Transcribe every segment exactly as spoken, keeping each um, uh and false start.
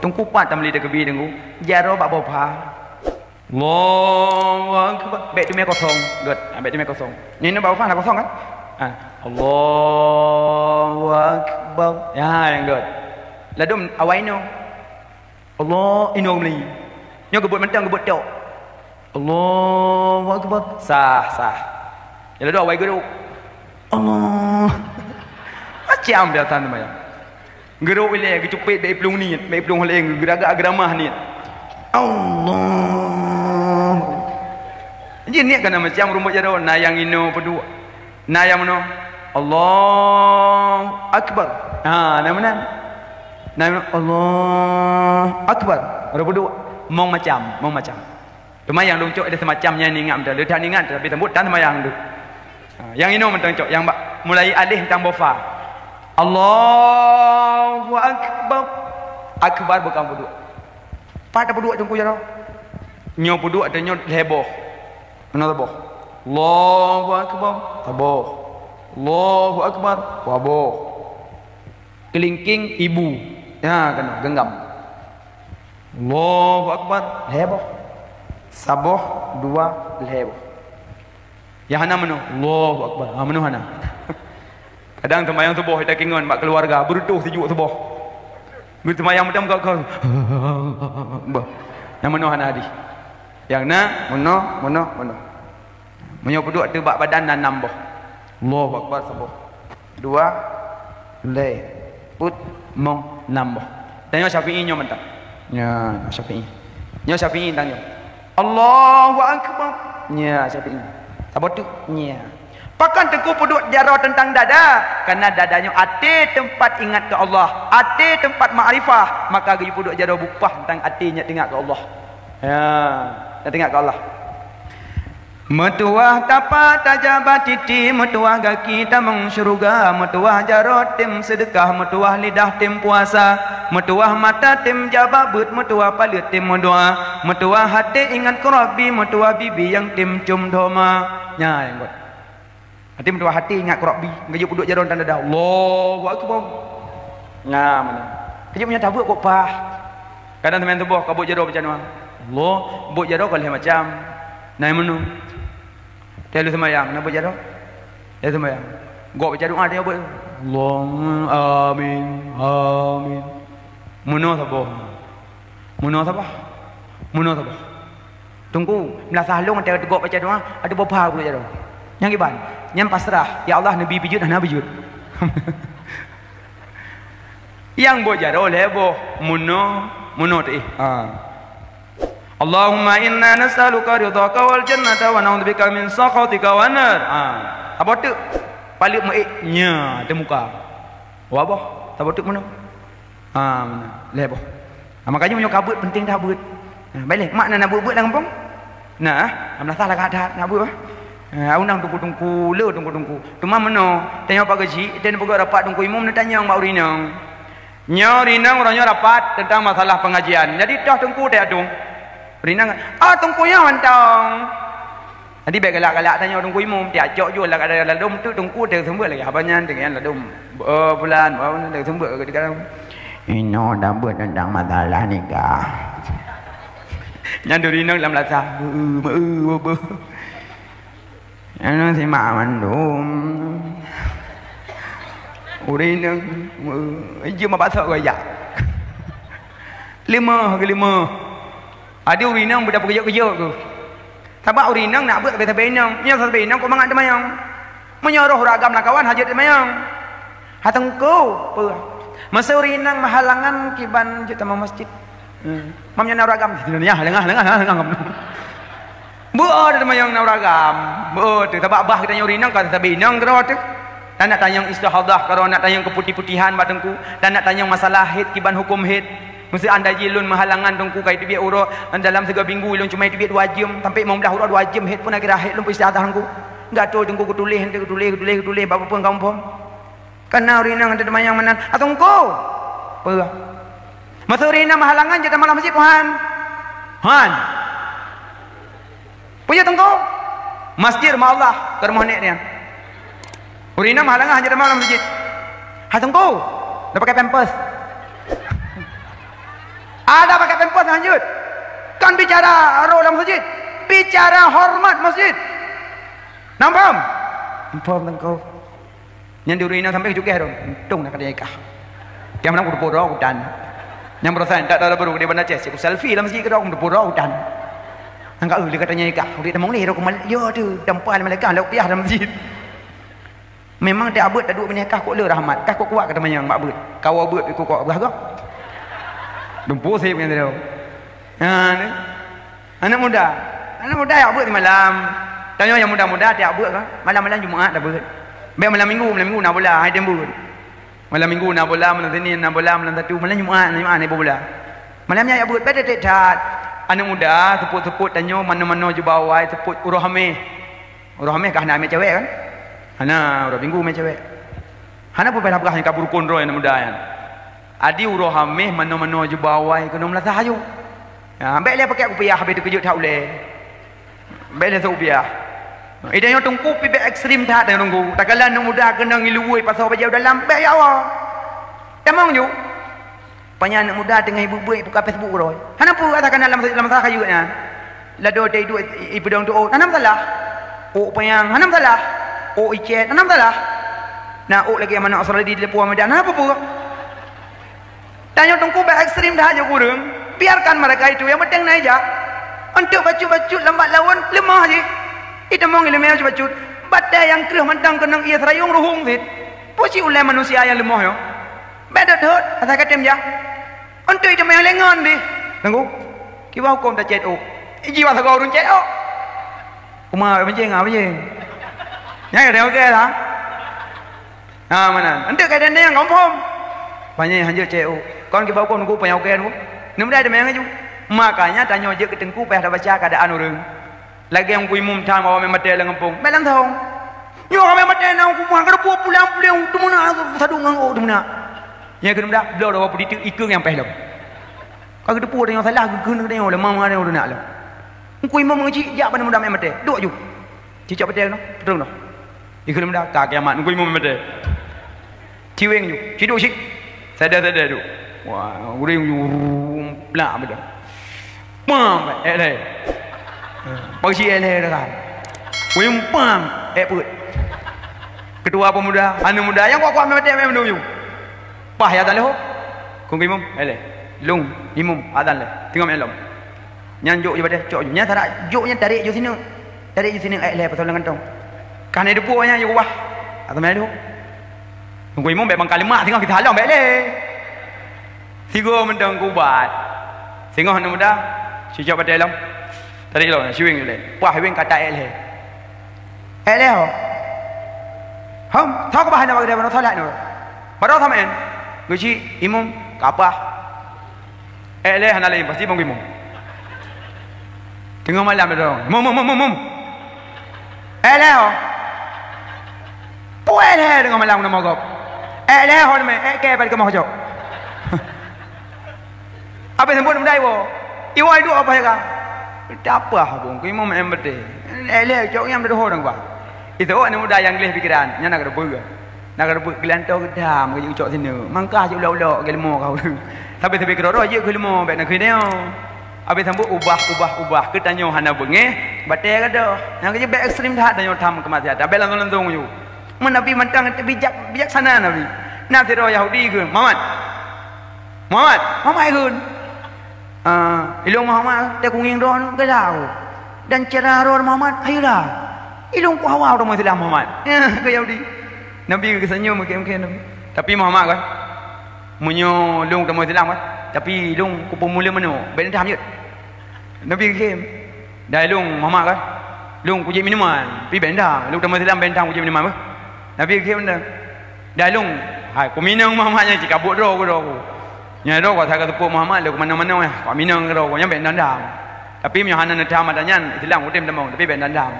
Teungku pat tameuli takbir teungku. Jaroe bak boh pha. Allahu Akbar. Bèk teumè kosong. Göt. Ha, bèk teumè kosong. Nyoe bak boh pha na kosong kan? Ha. Allahu Akbar. Ya, nyang göt. Ladôm awai nyoe. Allah, inoe meuli. Nyoe geubeuet mantong, geubeuet tok. Allahu Akbar. Sah, sah. Nyang ladôm awai geurok. Allah. Macam biasa teuma ya. Geurok ilèe, geucupet bèk iplueng niet, bèk iplueng holeng, geuragak geuramah niet. Allah. Jih niet ka na macam rumpok jaroe, na nyang inoe peuduek. Na nyang meunoe, Allahu Akbar. Ha, na meunan. Na meunoe, Allahu Akbar. Baru peuduek. Mong macam, mong macam. Teuma nyang lôn cok ada semacam nyan ingat mantong. Leutan ingat, tapi sambot tan seumayang tu. Ha, nyang inoe mantong cok, nyang bak mulai alif tang boh pha. Allahu Akbar. Akbar bukan peuduek. Pat peuduek teungku jaroe. Nyoe peuduek atau nyoe lhèe boh. Meunoe saboh. Allahu Akbar, saboh. Allahu Akbar, dua boh. Kelingking ibu. Ya, kena genggam. Allahu Akbar, lhèe boh. Saboh, dua, lhèe boh. Nyang hana meunoe, Allahu Akbar. Ha, meunoe hana. Kadang seumayang suboh, kita kingon bak keluarga, beureutoh sijuek suboh. Beuseumayang meutam kau, kau. Bah. Nyang meunoe hana hadih. Nyang na, meunoe, meunoe, meunoe. Meunyoe peuduek teuh bak badan na nam boh. Allahu Akbar saboh. Dua, lhèe, peuet, mong, nam boh. Tanyoe Syafi'i nyoe mantong. Nyoe Syafi'i. Nyoe Syafi'i tanyoe. Allahu Akbar. Nyoe Syafi'i. Saboh teuk. Nyoe. Pakon teungku peuduek jaroe teuntang dada? Karena dada nyoe até teumpat ingat keu Allah, até teumpat makrifah, maka geuyue peuduek jaroe bupah teuntang até nyang teuingat keu Allah. Ya, nyang teuingat keu Allah. Meutuwah tapak tajak bak titi, meutuwah gaki tamong syeuruga, meutuwah jaroe tem seudeukah, meutuwah lidah tem puasa, meutuwah mata tem jak bak beuet, meutuwah paleuet tem meudoa, meutuwah até ingat keu Rabbi, meutuwah bibi nyang tem com dhoma. Nyan nyang göt. Até meutuwah até ingat keu Rabbi, geuyue peuduek jaroe teuntang dada. Allahu Akbar. Nyan meunan. Keujeuet meunyoe tabeuet kok paih. Kadang seumayang suboh ka beuet jaroe baca doa. Allah, beuet jaroe ka lhèe macam. Na meunoe. Teuh lheuh seumayang, na beuet jaroe. Lheuh seumayang. Gok baca doa teuh beuet. Allahumma amin. Amin. Meunoe saboh. Meunoe saboh. Meunoe saboh. Teungku, meulasah lôn watèe teugok baca doa, adak boh pha beuet jaroe. Nyang kiban, nyan pasrah. Ya Allah, neubi beujeuet hana beujeuet. Nyang beuet jaroe lhèe boh, meunoe, meunoe teuh. Ha. Allahumma inna nas'aluka ridhaka wal jannata wa na'udzubika min sakhatika wan nar. Ha. Saboh teuk. Paleuet meuék nya teuh muka. Dua boh, saboh teuk meunoe. Ha, meunan. Lhèe boh. Ha, makajih meunyoe ka beuet, penting tabeuet. Ha, baik lé, mak na, na beuet-beuet lam gampông? Na, ha? Meunasah lagak that, na beuet, bah. Ha, undang teungku-teungku, le teungku-teungku. Teuma meunoe, tanyoe pageujih, dan peugah rapat teungku imum, neutanyong bak ureueng inong. Nyoe ureueng inong, uroe nyoe rapat teuntang masalah pengajian. Jadi, toh teungku teuh adong. Ureueng inong, "Ah, teungku nyoe mantong." Jadi, bèk galak-galak tanyoe teungku imum, tiak cok ju lam keadaan ladôm tu teungku teuseumeubeuet lagèe haba nyan, deungon ladôm, "Oh, bulan, oh, teuseumeubeuet keu dikalon." Inoe tabeuet teuntang masalah nikah. Nyan duri inong lam lasah. Meu-eu, meu-eu, meu-eu. Inoe simak mandum. Ureueng inong, meu-eu, jeuem bak sok gaya. Leumoh, geuleumah. Adi ureueng inong beuda peugeujok-geujok tu. Sabab ureueng inong nak beuet sabe-sabe inong. Meunyoe sabe inong kok mangat teumayong. Meunyoe roh ureueng agam lam kawan hana jeuet teumayong. Ha teungku, peue? Masa ureueng inong meuhalangan kiban jeuet tamong masjid. Hmm. Mam nyoe na ureueng agam. Nyoe, lengah, lengah, lengah, lengah. Beuo teumayong na ureueng agam. Beuo teuh. Sabab bah geutanyoe ureueng inong ka sabe inong keudroe teuh. Tan nak tanyong istihadhah, karoe nak tanyong keuputih-putihan bak teungku. Tan nak tanyong masalah haid kiban huköm haid. Meuseu andai jih lôn meuhalangan teungku ka jiteubiet uroe, dalam sigoe minggu lôn cuma jiteubiet dua jeuem, sampai limong blaih uroe dua jeuem haid pun akhé haid lôn peuistihadhah teungku. Gatoe teungku geutuléh, geutuléh, geutuléh, geutuléh, bak peue-peue kaum phom. Kana ureueng inong teumayong meunan, "Ah, teungku!" Peue? Masa ureueng inong meuhalangan jeuet tamong lam masjid, peue han? Han! Peue jeuet teungku? Masjid rumoh Allah, keu rumoh nèk nyan. Ureueng inong meuhalangan hana tamong lam masjid. "Hai teungku, dah pakai pampers." Ada pakai pampers hanjeuet. Kan bicara roh lam masjid. Bicara hormat masjid. Nampak? Nampak, Teungku. Nyan di ureueng inong sampai jukeh dong. Untung na katanya ikah. Tiang menang kuteupeu droe kutan. Nyang beurasa tak ada baru di Banda Aceh. Siku selfie lam masjid ke dong kuteupeu droe kutan. Angka eh, dia katanya ikah. Udik temong ni rokok mal-, yo tu. Tempat malaikat lauk piah dalam masjid. Memang tiap beuet taduek meunyoe kah kok le rahmat, kah kok kuat kata manyang mak beuet. Kawa beuet pih kok kuat beurah gob. Dumpu sép nyan tu. Ha, ni. Anak muda. Anak muda jak beuet simalam. Tanyoe nyang muda-muda tiap beuet ka. Malam-malam Jumaat dah beuet. Bèk malam Minggu, malam Minggu na bola, hai tem beuet. Malam Minggu na bola, malam Senin na bola, malam Sabtu, malam Jumaat, malam Jumaat na bola. Malam nyan jak beuet, bèk that-that. Anak muda, seupôt-seupôt tanyoe manoe-manoe jubah awai, seupôt uroe Hamèh. Uroe Hamèh ka hana mè cewek kan? Hana, uroe Minggu mè cewek. Hana peue payah peugah nyang ka beurukon droe aneuk muda nyan. Adi uroe Hamèh manoe-manoe jubah awai keunoe meulasah aju. Ya, bèk lé pakèk kupiah habéh teukeujot that ulèe. Bèk lé sôk kupiah. Ida nyoe teungku pih bèk ekstrem that nyoe teungku. Takalon aneuk muda keunong iluwôi pasoe bajèe u dalam bèk ya Allah. Tamong ju. Panyang aneuk muda teungoh ibuet-buet ibuka Facebook roh. Hana peue asai kana lam, lam masalah kayeuek nyan. Lado teuiduek ipeudong tu'oh, hana masalah. Ôk panyang, hana masalah. Ôk icet, hana masalah. Na ôk lagèe manok Australia di telepon Medan, hana peue-peue. Tanyoe teungku bèk ekstrem that jak ureueng. Biarkan mereka itu, yang penting na ijak. Untuk bacut-bacut lambat laun, leumah jih. Itamong ileumèe bacut-bacut. Batèe nyang kreueh mantong keunong ie seurayong ruhueng cit. Peue cit ulèe manusia nyang leumoh nyoe. Bèk dot-dot, asai ka tem jak. Untuk itamong nyang lengon dih. Teungku, kiban hukôm tacet ôk. Jiwa sagoe ureueng cet ôk. Uma bèk meujeng, ah, meujeng. Nyan ka teuka lah. Ha, meunan. Untuk keuadaan nyang confirm. Panyang hanjeuet cet ôk. Kon kiban hukôm teungku panyang ukèe teungku. Neumuda itamong nyang aju. Makanya tanyoe jeuet keu teungku payah tabaca keuadaan ureueng. Lagèe Teungku Imum tham awak mè maté lam gampông. Bèk langsông. Nyoe ramè maté na Teungku Imum, ka teupeue pulang-pulang, teumeunak, sadong ngon ôk teumeunak. Nyang keuneuk muda, bloe dua puluh tiga ikeu nyang paih lom. Ka geuteupeue tanyoe salah, geukheun tanyoe lom, mama tanyoe teunak lom. Teungku Imum ngeucik, jak bak aneuk muda mè maté. Duek ju. Cicok paté keunoe, peutrön keunoe. Ikeu aneuk muda, ka kiamat, Teungku Imum mè maté. Ciweng ju, ciduek cit. Sadar-sadar ju. Wah, ureueng ju plak beudôh. Pam, èk lhèe. Peusi èk lhèe dah kan. Ureueng pam, èk peuet. Ketua pemuda, aneuk muda nyang kuat-kuat mè maté mè meunurot ju. Pah ya taléh. Kong imum, èk lhèe. Lôn imum, adan lhèe. Teungoh mè lom. Nyan jok ju padé, cok ju. Nyan sarak jok nyan tarek ju sineuk. Tarek ju sineuk èk lhèe pasal lam kantong. Ka na teupeue nyan ju keubah. Atau mè lhèe. Teungku Imum bèk bangka leumak singoh geutalom bèk lé. Sigoe mantong keubat. Singoh aneuk muda, sijak paté lom. Tarék lom, siweng lé. Pah weng kata èk lé. Èk lé ho. Hom, tho keubah aneuk bak geude baroe salat nyoe. Baroe samen. Geuchik Imum kapah. Èk lé hana laén, pasti bang imum. Teungoh malam dia dorong. Mum, mum, mum, mum, mum. Èk lé ho. Puwèh lé teungoh malam keunoe mogop. Èk lé ho teumé, èk kèe pat keumoh jok. Abéh sambot muda iwoe. Iwoe iduek apa ya ka? Tapah bang, keu imum em beuteh. Èk lé cok nyang beuteuho dong bah. Itu aneuk muda nyang gleh pikiran, nyan na keureubeue. Na keureubeue geulantoe geudam, geujok sineuk. Mangkah jeuet ulok-ulok, geuleumo ka ureueng. Sabe-sabe keudroe-droe jeuet geuleumo, bèk na keuneuk. Abéh sambot ubah, ubah, ubah. Keu tanyoe hana beungéh, batèe gadôh. Nyang keujeuet bèk ekstrem that tanyoe tham keumaksiatan. Bèk langsung-langsung ju. Meunyoe Nabi mantong bijak, bijaksana Nabi. Na sidroe Yahudi kheun, "Muhammad. Muhammad, Muhammad," kheun. Ah, ilôn Muhammad, teukungieng droeneuh geulau. Dan cara droe Muhammad, ayolah. Ilôn ku hawa droe Islam Muhammad. Ya, keu Yahudi. Nabi geuseunyum meukem-kem Nabi. Tapi Muhammad kan, meunyoe lôn tamong Islam kan, tapi lôn kupeumulia meunoe, bèk neudam jeuet. Nabi geukheun, "Dai lôn Muhammad kan, lôn kujép minuman, pi bèk neudam, lôn tamong Islam bèk neudam kujép minuman beuh." Nabi geukheun, Dah lôn, hai, kuminong Muhammad nyan cit ka buet droe keudroe ku. Nyan droe ku asai ka teupeu Muhammad lé kumanoe-manoe, kuminong keudroe ku nyan bèk dandam. Tapi meunyoe hana neudham ata nyan, Islam kutem tamong, tapi bèk dandam.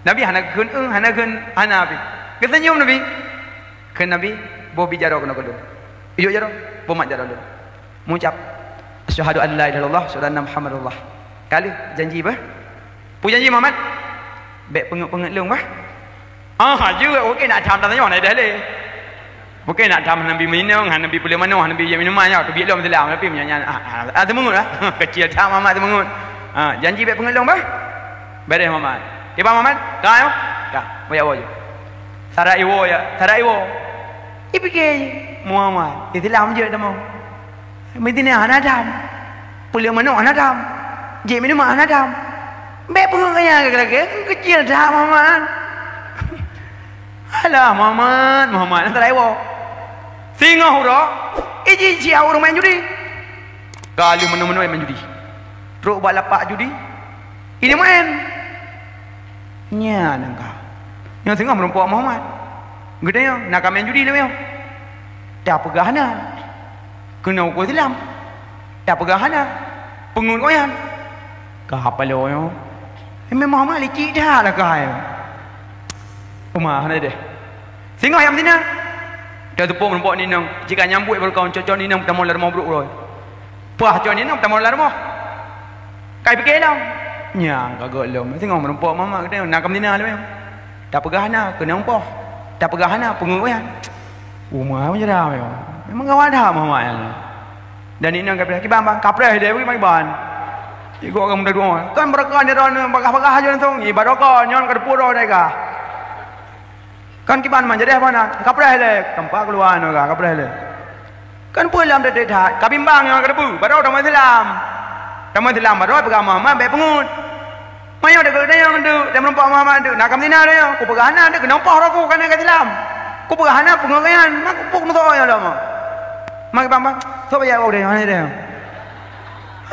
Nabi hana geukheun, "Eh," hana geukheun, hana pih. Geuseunyum Nabi. Kheun Nabi, "Boh bi jaroe keunoe keu lôn. Ijok jaroe, boh mat jaroe lôn." Mengucap, "Asyhadu an la ilaha illallah, asyhadu anna Muhammadar Rasulullah." Ka lheueh janji bah. Peue janji Muhammad? Bèk peungeut-peungeut lôn bah. Ah, jeuet, oke, nak tham tanyong, na idéh lé. Mungkin nak tham hana bi minong, hana bi peuleueh manoe, hana bi jép minuman, ya, teubiet lom silam, tapi meunyan, ah, ah, ah, teumeungut lah. Keuciel that Muhammad teumeungut. Ha, janji bèk peungeut lom bah. Beres Muhammad. Tiba Muhammad, ka yo? Ka. Boyak woe je. Sarat iwoe ya, sarat iwoe. Ipike Muhammad, Islam je teuma. Meutina hana tham. Peuleueh manoe hana tham. Jép minuman hana tham. Bèk peungeut keu nyan lagèe-lagèe, keuciel that Muhammad. Alah, Muhammad, Muhammad, hana teurawöh. Singoh uroe, iji siat ureueng main judi. Ka lheueh meunoe-meunoe main judi. Trok bak lapak judi, ini main. Nyan nyang ka. Nyoe singoh meurumpok Muhammad. Geutanyoe, na ka main judi lé nyoe? Tapeugah hana. Keunoe ukoe silam. Tapeugah hana. Peungeut keu nyan. Ka paloe nyoe. Memang Muhammad licik that lah ka nyoe. Uma hana deh. Singoh nyang meutina. Tateupue meurumpok inong, jika nyang buet baroe kon cok-cok inong tamong lam rumoh brôk uroe. Paih cok inong tamong lam rumoh. Kai pike lom. Nyang ka gèt lom. Singoh meurumpok Muhammad geutanyoe, na ka meutina lom. Tapeugah hana, keunoe poh. Tapeugah hana, peungeut nyan. Uma meunyeram nyoe. Memang gawat that Muhammad nyan. Dan inong kapreh, kiban bang, kapreh deh bagi bang kiban. Igok kamu dah dua. Kan berkah ni dah bagah-bagah aja langsung. Ibarat kau nyon ka dua puluh dah ka. Kan kiban man jadi apa nak? Kapreh lé, tempat keluar nyoe ka, kapreh lé. Kan peue lam dedet that, ka bimbang nyoe ka debu, baru tamong silam. Tamong silam baru peugah Muhammad bèk peungeut. Meunyoe deukeue tanyoe deuk, dan meureumpok Muhammad deuk, na ka meutina deuk, kupeugah hana deuk, keunoe poh roh ku kana ka silam. Kupeugah hana peungeut nyan, mak kupuk meusoe nyoe lom. Mak bang bang, soe bajak bak udeh, hana deh.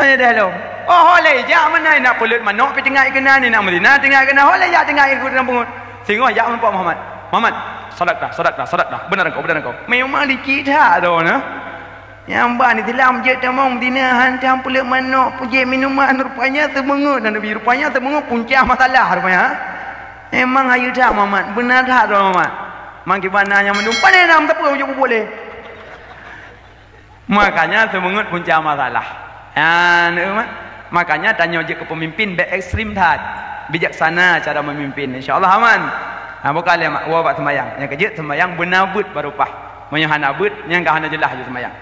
Hana deh lom. Oh, ho lé jak meunan, nak peuleut manok pi tinggai keunan, nak meutina tinggai keunan, ho lé jak tinggai keunan peungeut. Singoh jak meureumpok Muhammad. Muhammad, sadaqta, sadaqta, sadaqta. Beuna engkau, beuna engkau. Memang licik that tu nah. Nyang ban Islam jeuet tamong dina hantam peuleuk manok, peujép minuman, rupanya teumeungeut na Nabi. Rupanya teumeungeut punca masalah rupanya. Memang hayeu that Muhammad, beuna that droe Muhammad. Mang kiban na nyang mandum, pane na meuteupeu ujoe peubuet lé. Makanya teumeungeut punca masalah. Nyan, eh, mak. Makanya tanyoe jeuet keu peumimpin bèk ekstrem that. Bijaksana cara memimpin. Insya Allah aman. Ha, buka lé mak, woe bak sembayang. Nyang keujeuet sembayang beuna beuet baru paih. Meunyoe hana beuet, nyan ka hana jeulaih laju sembayang.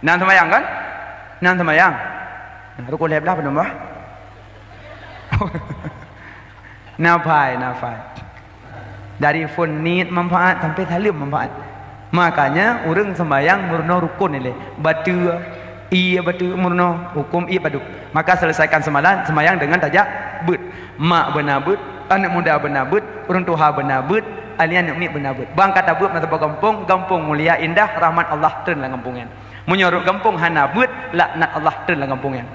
Nan sembayang kan? Nan sembayang. Nah, rukun lhèe blah padum bah? Nafai, nafai. Dari phon niet manfaat sampai saleuem manfaat. Makanya ureueng sembayang meurunoe rukun ilèe. Bateue, ie bateue meurunoe, huköm ie padub. Maka selesaikan semalan, sembayang dengan tajak beuet. Mak beuna beuet, aneuk muda beuna beuet, ureueng tuha beuna beuet, ahli aneuk miet beuna beuet. Bang ka tabeuet masa bak gampông, gampông mulia indah, rahmat Allah treun lam gampông nyan. Meunyoe rot gampông hana beuet, laknat Allah treun lam gampông nyan.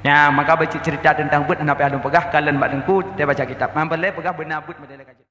Nya, maka bacut cerita teuntang beuet hana payah lôn peugah, kalon bak teungku, teubaca kitab. Nyang peureulèe peugah beuna beuet model ka jeuet.